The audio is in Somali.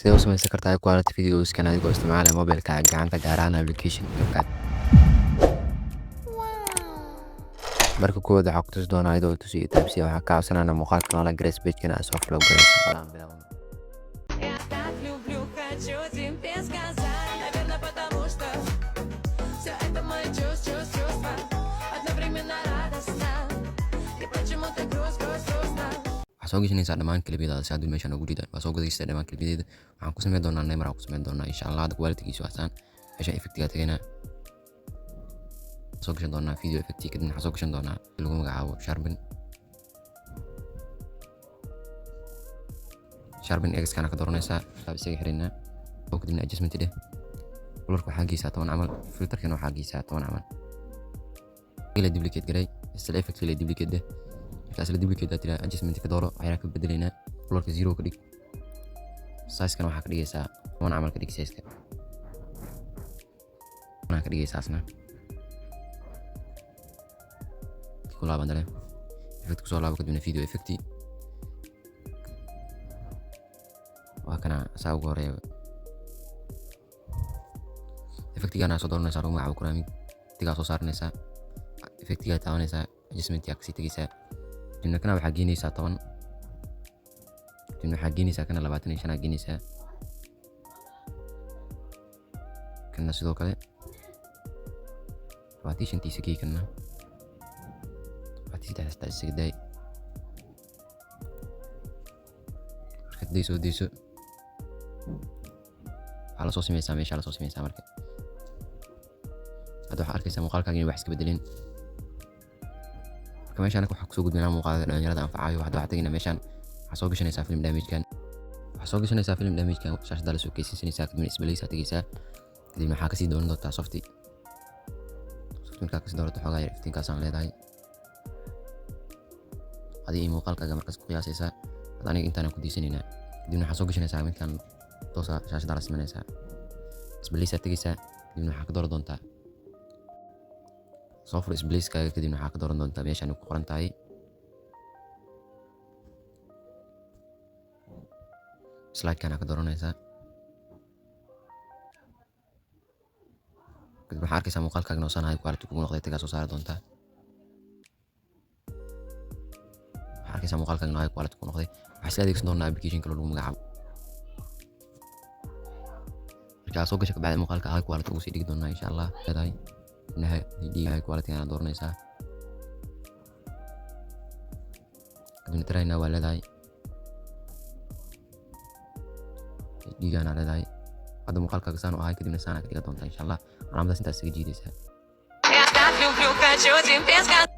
Sidee u samaysan kartaa quality videos-kan adigoo isticmaalaya mobilkaaga gacanta, gaar ahaan application CapCut? Marka koowaad waxaa ku tusi doonaa iyadoo tusi iyo taabsiya. Waxaa ka codsanayna muuqaalka noola Grace page-kana aad soo follow garayso. Walaan bilaabno. Я так люблю, хочу тебе сказать. Наверное, потому что все это мои чувства, чувства, чувства. Одновременно радостно и почему-то грусть, грусть, грустно. Waxaa soo gashanaysaa dhammaan clip-yadaada si aad meeshan ugu jiidaan. Waa soo gadaysaa dhammaan clip-yadeeda. Waxaan ku samayn doonaa Neymar, aan ku samayn doonaa insha Allah. Hadda quality-giisu waa saan. Meesha effect-iga tagayna, soo gashan doonaa video effect. Kadibna waxaan soo gashan doonaa lagu magacaabo Sharpen. Sharpen X kana ka dooranaysaa, isaga xirinaa oo kadibna adjustment dheh. Blur-ka waxaa geysaa 10 camal, filter-kana waxaa geysaa 10 camal. Ila duplicate garay, isla effect ila duplicate dheh. Marka isla duplicate aad tiraa, adjustment ka dooro, waxyar ka bedelaynaa. Blur-ka 0 ka dhig, size-kana waxaa ka dhigaysaa 10 camal ka dhig, size-ka ka dhigaysaa asna. Ku laaban dale effect, kusoo laabo, kadibna video effect waa kana saa ugu horeeya. Effect-igana soo dooranaysaa, lagu magacaabo Kuramid. Effect-igaa soo saaranaysaa, effect-igaa taabanaysaa, adjustment yaa kasii tegaysaa. Kadibna kana waxaa geynaysaa 10, kadibna waxaa geynaysaa kana 25 aa geynaysaa, kana sidoo kale 25-tiisa gey, kana 23 xitaa isaga daay. Marka haday soo dayso, waxaa lasoo sameysaa, meesha lasoo sameysaa. Marka hadda waxaa arkaysaa muuqaalkaaga inay wax iska bedeleen. Marka meeshaan waxaa kusoo gudbinaa muuqaalada dhalinyarada anfacayo. Hadda waxaa tegaynaa meeshaan, waxaa soo gashanaysaa film damage-kan. Waxaa soo gashanaysaa film damage-kan, shaashadda lasoo keysanaysaa, kadibna splice aa tegaysaa, kadibna waxaa kasii dooran doontaa soft. Soft markaa kasii doorato, xoogaa yar iftiinkaasaan leedahay adiga iyo muuqaalkaaga markaas ku qiyaasaysaa. Hadda aniga intaanaan ku diisanaynaa. Kadibna waxaa soo gashanaysaa midkan toosa, shaashadda la simanaysaa, splice aa tegaysaa, kadibna waxaa ka dooran doontaa, soo fur splice-kaaga, kadibna waxaa ka dooran doontaa meeshaan ku qoran tahay slide-kan aa ka dooranaysaa. Kadib waxaa arkaysaa muuqaalkaaga noosaan high quality kugu noqday. Tagaa soo saari doontaa, waxaa arkaysaa muuqaalkaaga high quality kugu noqday. Waxaa isla adeegsan doonaa application kale lagu magacaabo. Markaa soo gasho kabacdi, muuqaalka high quality ugu sii dhigi doonaa insha Allah. Leedahay high quality ayaa dooranaysaa, kadibna try now waa leedahay, dhiigaana leedahay. Hadda muuqaalkaaga saan u ahay, kadibna saana ka dhiga doontaa insha Allah. Calaamadaas intaas isaga jiidaysaa. Я так люблю, хочу тебе сказать.